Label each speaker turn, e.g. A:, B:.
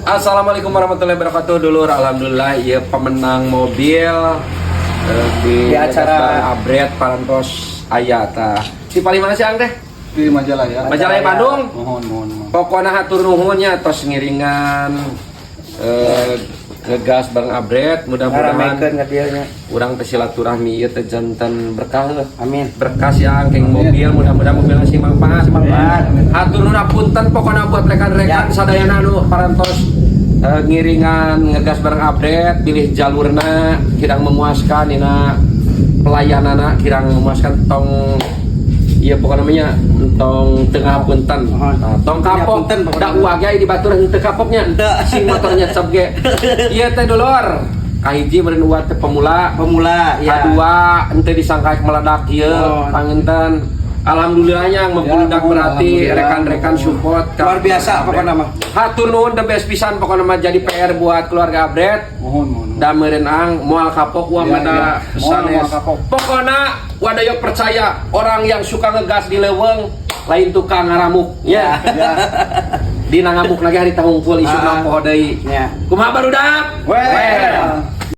A: Assalamualaikum warahmatullahi wabarakatuh, dulur. Alhamdulillah ya, pemenang mobil di
B: Di acara
A: Abret parantos aya tah. Si paling mana sih, Ang, teh?
C: Di Majalaya.
A: Majalaya, Bandung.
C: Mohon, mohon, mohon.
A: Pokoknya hatur nuhun nya, tos ngiringan ngegas bareng Abret, mudah-mudahan
B: Ngaramekeun ngadieunya.
A: Urang teh silaturahmi ieu teh janten berkah heuh.
B: Amin.
A: Berkas yang keng mobil, mudah-mudahan mobilnya sing manfaat.
B: Manfaat.
A: Hatur nuhun, punten pokoknya buat rekan-rekan sadayana anu parantos ngiringan ngegas bareng Abret, pilih jalurna kirang memuaskan, dina pelayanana kirang memuaskan, tong iya pokoknya namanya tong tengah punten.
B: Mohon.
A: Nah, tong kapok.
B: Punten pokoknya.
A: Da uang ge di batur henteu kapoknya.
B: Henteu.
A: Sing motornya cep ge ieu teh, dulur. Kahiji meureun uat teh pemula.
B: Pemula ya.
A: Kadua, henteu disangka meledak ieu.
B: Oh.
A: Panginten alhamdulillahnya membludak,
C: Ya, mohon,
A: berarti
C: alhamdulillah.
A: Rekan-rekan support ka
B: Luar biasa pokoknya mah.
A: Hatur nuhun, the best pisan pokoknya mah, jadi PR buat keluarga Abret.
C: Mohon, mohon.
A: Da meureun, Ang, moal kapok uang
C: Ya,
A: ada
C: ya. Moal,
A: sanes.
C: Moal kapok.
A: Pokoknya wadayok percaya, orang yang suka ngegas di leuweung lain tukang ngaramuk ya.
C: Ya.
A: Dina ngamuk lagi hari tahungkul isu
B: Ah.
A: poho deui.
B: Ya.
A: Kumaha, barudak?
B: Well.